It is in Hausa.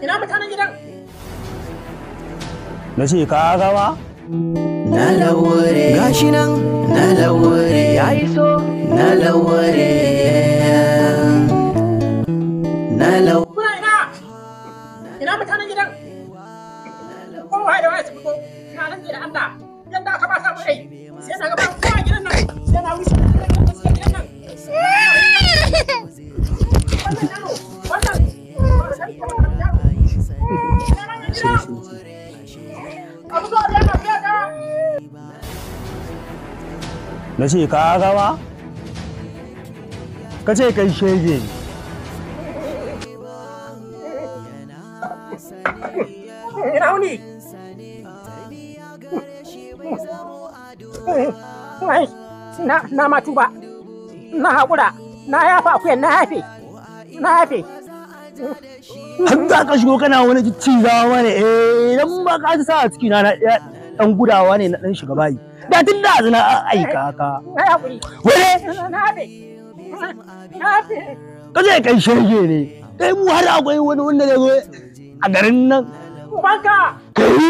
Ina mutanen gidan? Na ce ka gama? Na lawure gashi nan, na lawure ya iso, na lawure, na lawure. Kuna ina? Ina mutanen gidan? Kowa da waya su fito. Na nan da Allah. Yanda aka ba sa mu rai. Sai na ga ba kowa gidan nan. Sai na wuce gidan nan. Wannan yaro, wannan. Ina manyan gidan? A fito a biya na ta. Na ce ka gama? Ka ce kai shege ne. Ina wuni? Ai, na ma tuba. Na haƙura. Na yafa akuyan, na yafe. Na yafe. Har za ka shigo kana wani cizawa ne, eh, idan ba ka sa a ciki na na dan gudawa ne na dan shiga bayi. Da tun da na aika ka. Na yi haƙuri. Wai Na yafe. Na yafe. Ka ce kai shege ne. Kai mu har akwai wani wanda zai zo a garin nan. Ubanka. Kai.